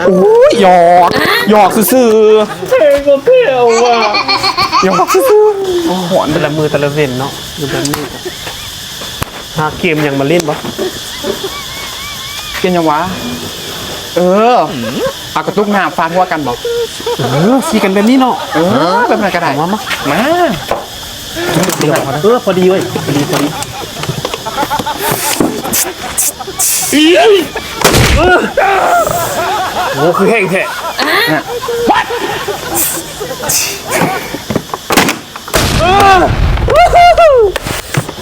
ໂອ້ຍ ຫຍອກ ຫຍອກຊື່ໆ ເທ່ກໍເທ່ວ່ະ ຫຍອກຊື່ໆ. ໂອ້ ຮ້ອນແຕ່ລະມື້ແຕ່ລະເວັນເນາະ ຢູ່ແບບນີ້ ຫາເກມຫຍັງມາຫຼິ້ນບໍ່? ເກມຫຍັງຫວາ? ເອີ ເອົາກະຕຸກນ້ຳຟາດຫົວກັນບໍ່? ເອີ ຊິກັນແບບນີ້ເນາະ. ເອີ ແບບນັ້ນກໍໄດ້. ມາ ມາ ມາ. ເອີ ພໍດີເວີຍ ພໍດີ ພໍດີ. ໂອ້ ຄືແຮງແທ້.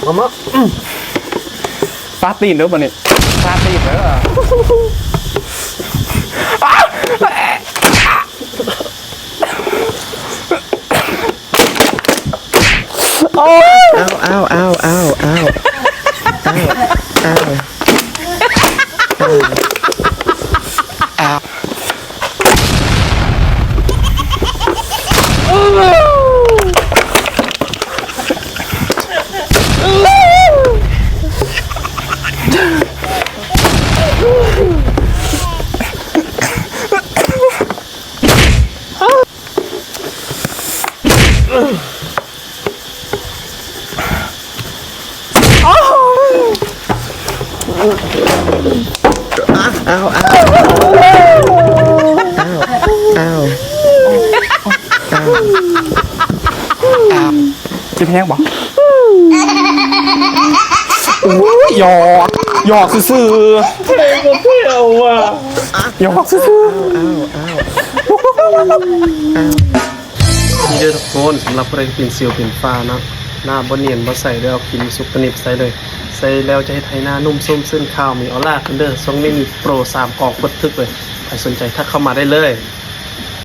ມາ ມາ. ຟາດຕີນເດີບັດນີ້ ຟາດຕີນເດີ. ອ້າວ ອ້າວ ອ້າວ ອ້າວ ອ້າວ ອ້າວ ອ້າວ ອ້າວ. ອ້າວ ອ້າວ ອ້າວ ອ້າວ ອ້າວ ອ້າວ. ເຈັບແຮງບໍ່? ໂອ້ຍ ຫຍອກ ຫຍອກຊື່ໆ ເທ່ກໍເທ່ວ່ະ ຫຍອກຊື່ໆ. ນີ້ເດີທຸກຄົນ ສຳລັບຜູ້ໃດທີ່ເປັນສິວເປັນຝ້າເນາະ ໜ້າບໍ່ນຽນບໍ່ໃສເດີ ເອົາຄຣີມສຸກກະນິບໃສ່ເລີຍ ໃສ່ແລ້ວຈະເຮັດໃຫ້ໜ້ານຸ້ມຊຸ່ມຊື່ນຂາວມີອອລາຂຶ້ນເດີ. ຊ່ວງນີ້ມີໂປຣສາມກອງປຶກເລີຍ ໃຜສົນໃຈທັກເຂົ້າມາໄດ້ເລີຍ.